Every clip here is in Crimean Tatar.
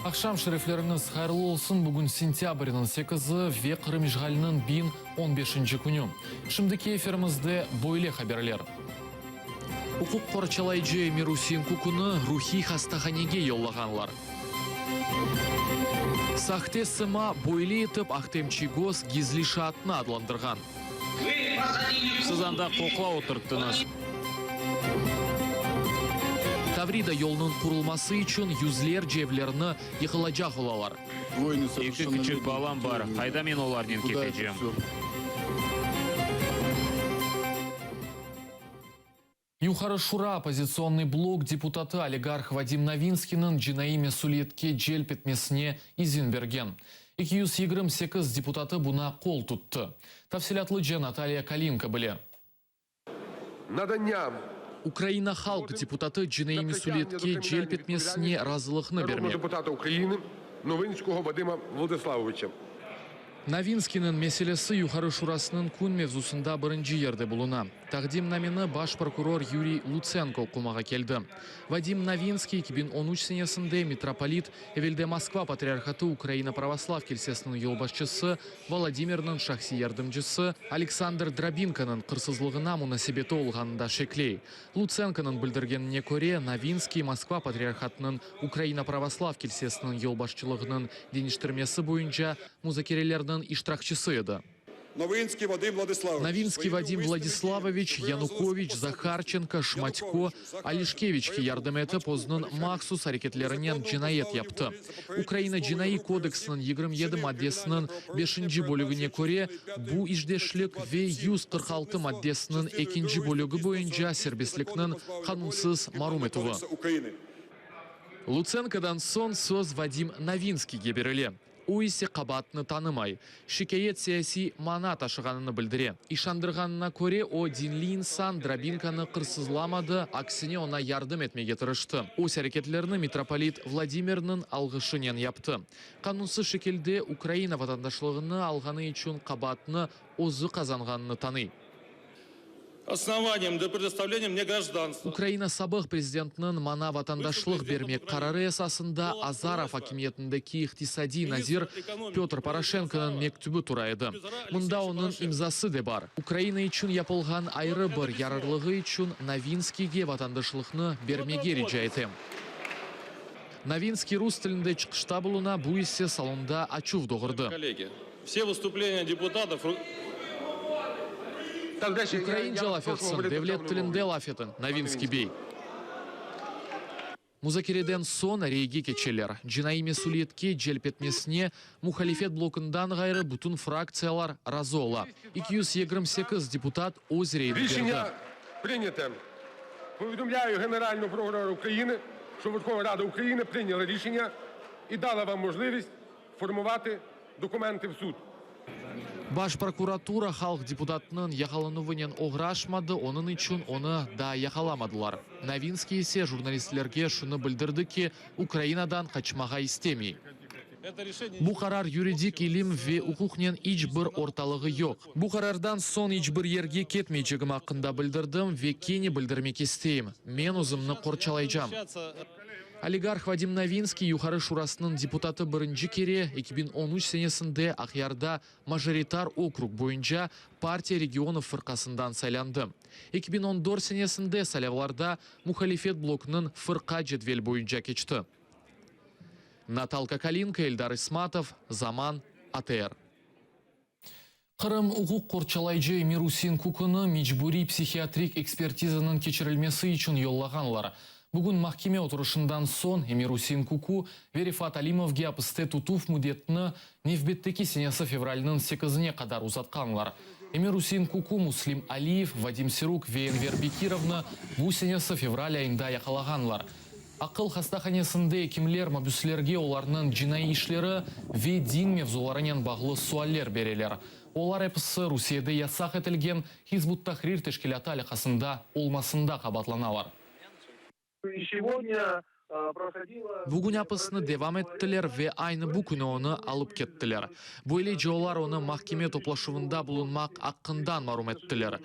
Aqşam şerefleriñiz hayırlı olsun! Bugün sentâbrniñ sekizi ve Qırım işğaliniñ 1015-nci künü. Şimdiki efirimizde böyle haberler. Uquq qorçalayıcı Emir-Usein Kukunı ruhiy hastahanege yollağanlar. Sahte sıma böyle etip Ahtem Çiygoz gizli şaatnı adlandırğan. Siz anda qoqla oturttıñız. Tavrida yolunıñ qurulması içün yüzlerce evlerni yıqılacaq olalar. Eki küçük balam bar, qayda men olarnen ketecem? Yuqarı Şura Oppozitsionnıy blok deputatı oligarh Vadim Novinskiyniñ cinaiy mesüliyetke celp etmesine izin bergen. 228 deputatı buña qol tuttı. Tafsilâtlıca Natalya Kalinko bile. Nadanya. Ukraina halq deputatı cinaiy mesüliyetke celp etmesine razılıqnı bermek. Deputata Ukrainı Novinskogo Vadıma Vladıslavoviça. Novinskiyniñ meselesi Yuqarı Şurasınıñ kün mevzusında birinci yerde buluna. Taqdimnameni baş prokuror Yuriy Lutsenko oqumağa keldi. Vadim Novinskiy 2013 senesinde mitropolit, evelde Moskva patriarhatı Ukraina pravoslav kilsesiniñ yolbaşçısı Volodimirniñ şahsiy yardımcısı Aleksandr Drabinkonıñ qırsızlığına munasebeti olğanında şekley. Lutsenkonıñ bildirgenine köre, Novinskiy Moskva patriarhatınıñ Ukraina pravoslav kilsesiniñ yolbaşçılığınıñ deñiştirmesi boyunca muzakerelerniñ iştirakçisi edi. Novinskiy Vadim Vladislavoviç, Novinskiy Vadim Vladislavoviç, Yanukoviç, Zaharçenko, Şmatko, Olişkeviçke yardım etip, özüniñ mahsus areketlerinen cinayet yaptı. Ukraina Cinaiy kodeksiniñ 27 maddesiniñ beşinci bölügine köre, bu işdeşlik ve 146 maddesiniñ ekinci bölügi boyunca serbestlikniñ qanunsız marum etüvi. Lutsenkodan soñ söz Vadim Novinskiyge berile. O ise qabaatını tanımay, şikâyet siyasiy mana taşığanını bildire. İşandırğanına köre, o, dinli insan, Drabinkanı qırsızlamadı, aksine oña yardım etmege tırıştı. Öz areketlerini mitropolit Vladimirniñ alğışınen yaptı. Qanunsız şekilde Ukraina vatandaşlığını alğanı içün qabaatnı özü qazanğanını tanıy. Основанием для предоставления мне гражданства. Ukraina sabıq prezidentiniñ maña vatandaşlıq bermek qararı esasında Azarov akimiyetindeki iqtisadiy nazir Pötr Poroşenkonıñ mektübi tura edi. Mında onıñ imzası de bar. Ukraina içün yapılğan ayrı bir yararlığı içün Novinskiyge vatandaşlıqnı bermege rica etem. Novinskiy rus tilinde çıqışta buluna, bu ise salonda açuv doğurdı. Kollegi, vse vıstupleniya deputatov. Ukraince laf etsin, devlet tilinde laf etiñ, Novinskiy bey. Muzakereden soñ reyge keçeler. Cinaiy mesüliyetke celp etmesine muhalifet blokundan ğayrı bütün fraktsiyalar razı ola. 228 deputat öz reyini berdi. Rişenâ prınято. Повідомляю Генерального прокурора України, що Верховна Рада України прийняла рішення і дала вам можливість формувати документи в суд. Baş prokuratura halq deputatınıñ yaqalanuvınen oğraşmadı, onıñ içün onı daa yaqalamadılar. Novinskiy ise jurnalistlerge şunı bildirdi ki, Ukrainadan qaçmağa istemey. Bu qarar yuridik ilim ve uquqnen iç bir ortalığı yoq. Bu qarardan soñ iç bir yerge ketmeycegim aqqında bildirdim ve kene bildirmek isteyim, men özümni qorçalaycam. Oligarh Vadim Novinskiy Yuqarı Şurasınıñ deputatı birinci kere 2013 senesinde Aqyarda majoritar okrug boyunca Partiya regionov fırqasından saylandı. 2014 senesinde saylavlarda muhalifet blokunıñ fırqa cedvel boyunca keçti. Natalka Kalinko, Eldar İsmatov, Zaman, ATR. Qırım uquq qorçalayıcı Emir-Usein Kukunı mecburiy psihiatrik ekspertizanıñ keçirilmesi içün yollağanlar. Bugün mahkeme oturışından soñ Emir-Usein Kuku ve Refat Alimovge apiste tutuv müddetini nevbetteki senesi fevralniñ sekizine qadar uzatqanlar. Emir-Usein Kuku, Muslim Aliyev, Vadim Siruk ve Enver Bekirovnı bu senesi fevral ayında yaqalağanlar. Aqıl hastahanesinde ekimler mabüslerge olarnıñ cinaiy işleri ve din mevzularınen bağlı sualler bereler. Olar episi Rusiyede yasaq etilgen Hizb ut-Tahrir teşkilâtı alâqasında olmasında qabaatlanalar. Bugün apisni devam ettiler ve aynı bu künü onı alıp kettiler. Böylece olar onı mahkeme toplaşuvında bulunmaq aqqından marum ettiler.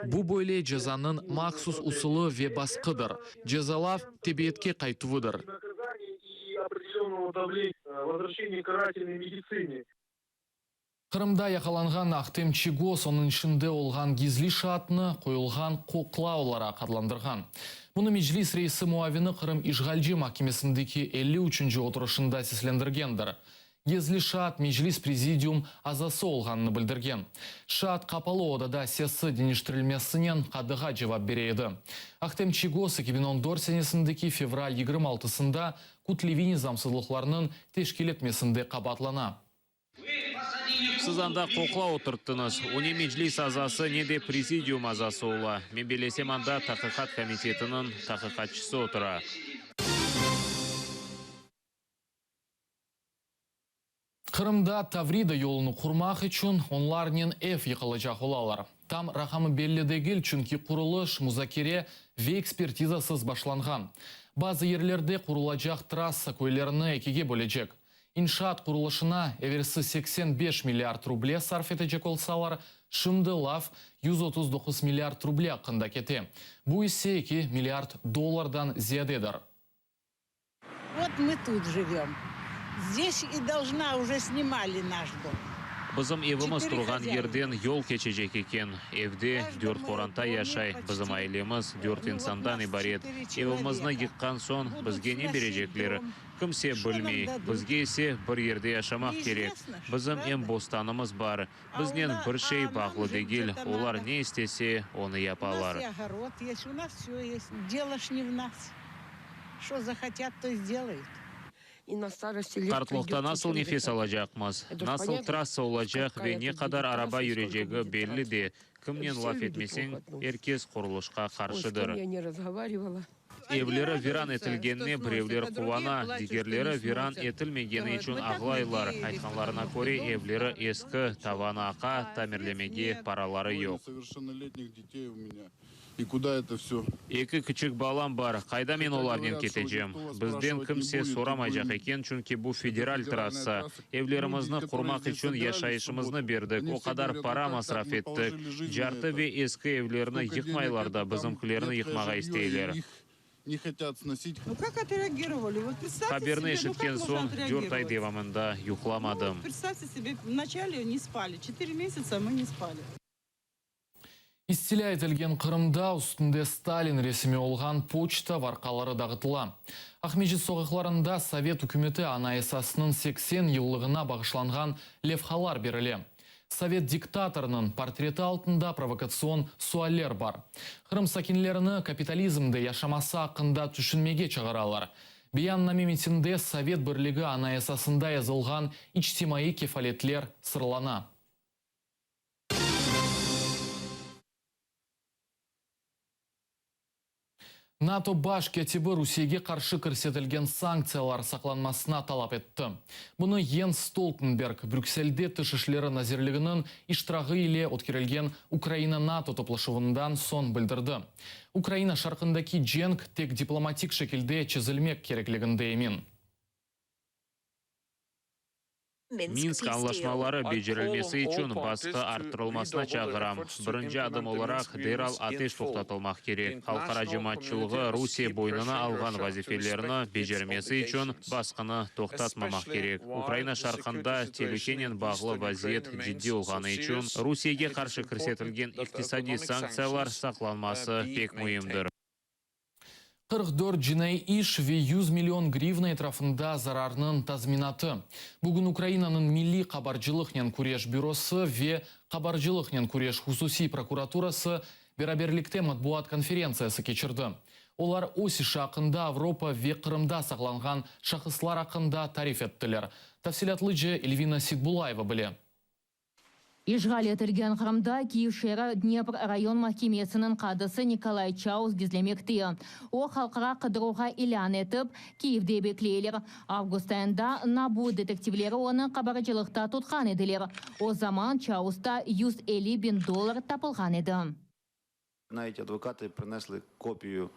Bu böyle cezanıñ mahsus usulı ve basqıdır. Cezalav, tebietke qaytuvıdır. повышенного давления, возвращение к карательной медицине. Qırımda yaqalanğan Ahtem Çiygoz onıñ işinde olğan gizli şaatnı qoyulğan qoqla olaraq adlandırğan. Bunı Meclis reisi muavini Qırım işğalci mahkemesindeki elli üçünci oturışında seslendirgendir. Gizli şaat Meclis prezidium azası olğanını bildirgen. Şaat qapalı odada sesi deñiştirilmesinen qadığa cevap bere edi. Ahtem Çiygoz 2014 senesindeki fevral 26-sında kütleviy nizamsızlıqlarnıñ teşkil etmesinde qabaatlana. Siz anda qoqla oturttıñız. O ne Meclis azası, ne de prezidium azası ola. Men bellesem, anda Taqiqat komitetiniñ taqiqatçısı otura. Qırımda Tavrida yolunı qurmaq içün onlarnen ev yıqılacaq olalar. Tam raqamı belli degil, çünki qurulış muzakere ve ekspertizasız başlanğan. Bazı yerlerde qurulacaq trassa köylerini ekige bölecek. İnşaat qurulışına evelsi 85 milliard ruble sarf etecek olsalar, şimdi laf 139 milliard ruble aqqında kete. Bu ise 2 milliard dollardan ziyadedir. Вот мы тут живем. Здесь и должна, уже снимали наш дом. Bizim evimiz turğan yerden yol keçecek eken. Evde dört qoranta yaşay, bizim ailemiz dört insandan ibaret. Evimizni yıqqan soñ bizge ne berecekler, kimse bilmey. Bizge ise bir yerde yaşamaq kerek. Bizim em bostanımız bar. Biznen bir şey bağlı degil, olar ne istese, onı yapalar. У нас и огород есть, у нас все есть. Дело ж не в нас. Что захотят, то и сделают. Qartlıqta nasıl nefes alacaqmız, nasıl trassa olacaq ve ne qadar araba yürecegi belli de. Kimnen laf etmeseñ, er kes qurulışqa qarşıdır. Evleri viran etilgenine birevler quvana, digerleri viran etilmegeni içün ağlaylar. Aytqanlarına köre, evleri eski, tavanı aqa, tamirlemege paraları yoq. Eki kiçik balam bar, qayda men olarnen ketecem? Bizden kimse soramaycaq eken, çünki bu federal trassa. Evlerimizni qurmaq içün yaşayışımıznı berdik, o qadar para masraf ettik. Cartı ve eski evlerni yıqmaylar da, bizimkilerni yıqmağa isteyler. Haberni eşitken soñ, dört ay devamında yuqlamadım. İstilâ etilgen Qırımda üstünde Stalin resimi olğan poçta varqaları dağıtıla. Aqmescit soqaqlarında Sovet ükümeti Anayasasınıñ 80 yıllığına bağışlanğan levhalar berile. Sovet diktatorınıñ portreti altında provokatsion sualler bar. Qırım sakinlerini kapitalizmde yaşaması aqqında tüşünmege çağıralar. Beyanname metinde Sovet Birligi Anayasasında yazılğan içtimaiy kefaletler sırlana. NATO baş kâtibi Rusiyege qarşı kirsetilgen sanktsiyalar saqlanmasına talap etti. Bunı Yens Stoltenberg Brükselde Tış işleri nazirliginiñ iştirağı ile ötkerilgen Ukraina-NATO toplaşuvından soñ bildirdi. Ukraina şarqındaki cenk tek diplomatik şekilde çezilmek kerekliginde emin. Minsk añlaşmaları becerilmesi içün basqı arttırılmasına çağıram. Birinci adım olaraq, deral ateş toqtatılmaq kerek. Halqara cemaatçılığı Rusiye boynuna alğan vazifelerini becermesi içün basqını toqtatmamaq kerek. Ukraina şarqında telükenen bağlı vaziyet ciddiy olğanı içün Rusiyege qarşı kirsetilgen iqtisadiy sanktsiyalar saqlanması pek müimdir. 44 cinaiy iş ve 100 million grivna etrafında zararnıñ tazminatı. Bugün Ukrainanıñ Milliy qabarcılıqnen küreş bürosı ve Qabarcılıqnen küreş hususiy prokuraturası beraberlikte matbuat konferentsiyası keçirdi. Olar öz işi aqqında Avropa ve Qırımda saqlanğan şahıslar aqqında tarif ettiler. Tafsilâtlıca Elvina Seitbullayeva bile. İşğal etilgen Qırımda Kiyev şeeri Dnepr rayon mahkemesiniñ qadısı Nikolay Çaus gizlemekte. O, halqara qıdıruvğa ilân etip, Kiyevde bekleyler. Avgust ayında NABU detektivleri onı qabarcılıqta tutqan ediler. O zaman Çausta 150 biñ dollar tapılğan edi. Navit advokatı prinesli kopiyu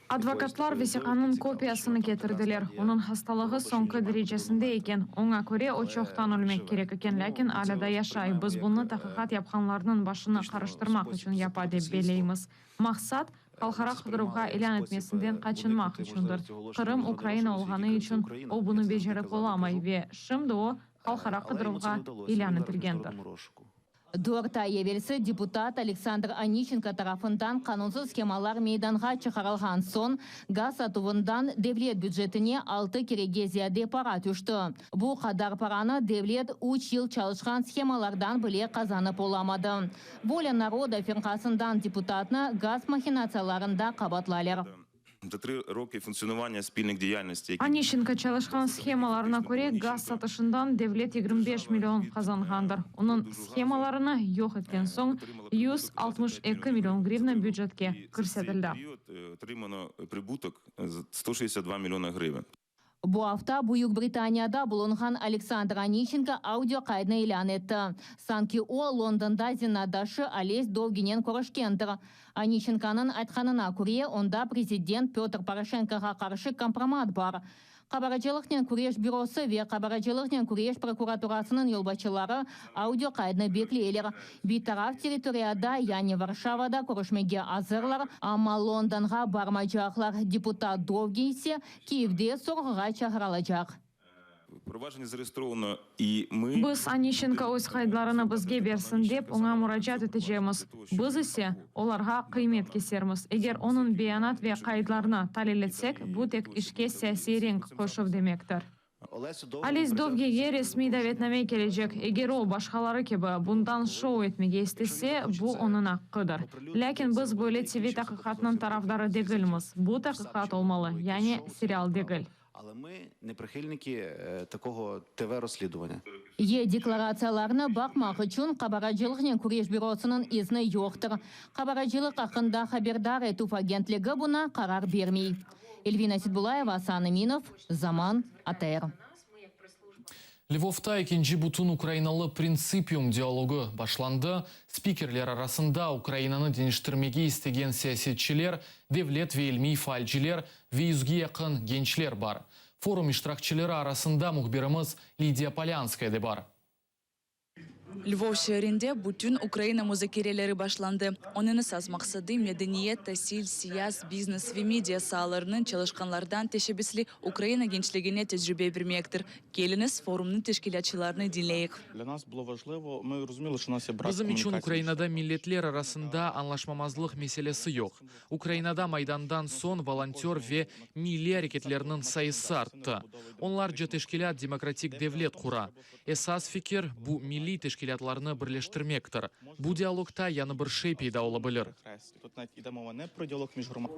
Advokatlar vesiqanıñ kopiyasını ketirdiler. Onıñ hastalığı soñki derecesinde eken, oña köre, o çoqtan ölmek kerek eken, lâkin alâ da yaşay. Biz bunı taqiqat yapqanlarnıñ başını qarıştırmaq içün yapa, dep belleymiz. Maqsat, Halqara qıdıruvğa ilân etmesinden qaçınmaq içündir. Qırım Ukraina olğanı içün o bunı becerip olamay ve şimdi o, halqara qıdıruvğa ilân etilgendir. Dört ay evelsi deputat Aleksandr Onişçenko tarafından qanunsız shemalar meydanğa çıqarılğan soñ, gaz satuvından devlet bücetine altı kerege ziyade para tüşti. Bu qadar paranı devlet üç yıl çalışqan shemalardan bile qazanıp olamadı. Volâ naroda firqasından deputatnı gaz mahinatsiyalarında qabaatlaylar. Onişçenko çalışqan shemalarına köre, gaz satışından devlet 25 million qazanğandır. Onıñ shemalarını yoq etken soñ, 162 million grivna bücetke kirsetildi. Bu afta Büyük Britaniyada bulunğan Aleksandr Onişçenko audio qaydını ilân etti. Sanki o, Londonda zenaatdaşı Oles Dovginen körüşkendir. Onişçenkonıñ aytqanına köre, onda prezident Pötr Poroşenkoğa qarşı kompromat bar. Qabarcılıqnen küreş bürosı ve Qabarcılıqnen küreş prokuraturasınıñ yolbaşçıları audio qaydını bekleyler. Bitaraf territoriyada, yani Varşavada körüşmege azırlar, amma Londonğa barmaycaqlar. Deputat Dovgiy ise Kiyevde sorğuğa çağırılacaq. Biz Onişçenko öz qaydlarını bizge bersin dep, oña muracaat etecekmiz. Biz ise, olarğa qıymet kesermiz. Eger onıñ beyanat ve qaydlarını talil etsek, bu tek işke siyasiy renk qoşuv demektir. Oles Dovgiyge resmiy davetname kelecek. Eger o, başqaları kibi, bundan şou etmege istese, bu onıñ aqqıdır. Lâkin biz böyle TV taqiqatınıñ tarafdarı degilmiz. Bu taqiqat olmalı, yani serial degil. E-deklaratsiyalarnı baqmaq içün Qabaracılıqnen küreş bürosınıñ izni yoqtır. Qabaracılıq aqqında haberdar etüv agentligi buña qarar bermey. Elvina Seitbullayeva, Asan Eminov, Zaman, ATR. Lvovta ekinci Bütünukrainalı Printsipium dialogı başlandı. Spikerler arasında Ukrainanı deñiştirmege istegen siyasetçiler, devlet ve ilmiy faalciler ve yüzge yaqın gençler bar. Forum iştirakçileri arasında mühbirimiz Lidiya Polânskaya de bar. Lvov şeerinde bütün Ukraina muzakereleri başlandı. Onıñ esas maqsadı, medeniyet, tasil, siyas, biznes ve media saalarınıñ çalışqanlardan teşebbüsli Ukraina gençligine tecrübe bermektir. Keliñiz, forumnıñ teşkilâtçılarını diñleyik. Bizim içün Ukrainada milletler arasında añlaşmamazlıq meselesi yoq. Ukrainada Maydandan soñ volontör ve milliy areketlerniñ sayısı arttı. Onlarca teşkilât demokratik devlet qura. Esas fikir, bu milliy teşkilâtlarnı birleştirmektir. Bu dialogta yañı bir şey peyda ola bilir.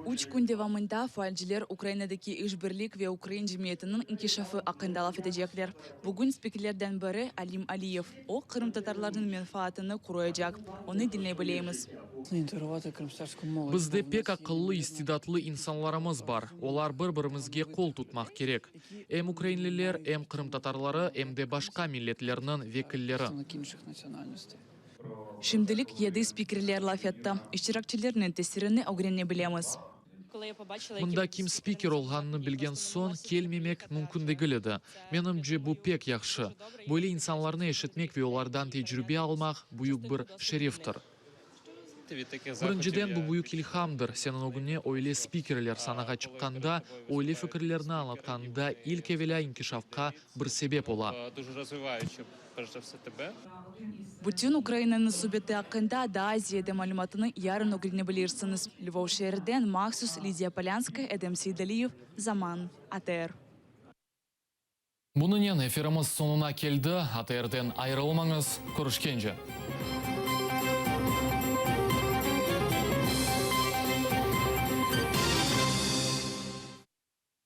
Üç kün devamında faalciler Ukrainadaki işbirlik ve ukrain cemiyetiniñ inkişafı aqqında laf etecekler. Bugün spikerlerden biri Alim Aliyev. O, qırımtatarlarnıñ menfaatını qoruyacaq. Onı diñley bileymiz. Bizde pek aqıllı, istidatlı insanlarımız bar. Olar bir-birimizge qol tutmaq kerek. Em ukrainliler, em qırımtatarları, em de başqa milletlerniñ vekilleri. Şimdilik yedi spikerler laf etti. İştirakçilerniñ tesirini ögrene bilemiz. Mında kim spiker olğanını bilgen soñ, kelmemek mümkün degil edi. Menimce, bu pek yahşı. Böyle insanlarnı eşitmek ve olardan tecrübe almaq, büyük bir şereftir. Birinciden, bu büyük ilhamdır, seniñ ögüne öyle spikerler sanağa çıqqanda, öyle fikirlerni añlatqanında ilk evelâ inkişafqa bir sebep ola. Bütün Ukrainanıñ subeti aqqında daa ziyade malümatını yarın ögrene bilirsiñiz. Lvov şeeriden mahsus Lidiya Polânskaya, Edem Seydaliyev, Zaman, ATR. Bunınen efirimiz soñuna keldi. ATRden ayırılmañız. Körüşkence.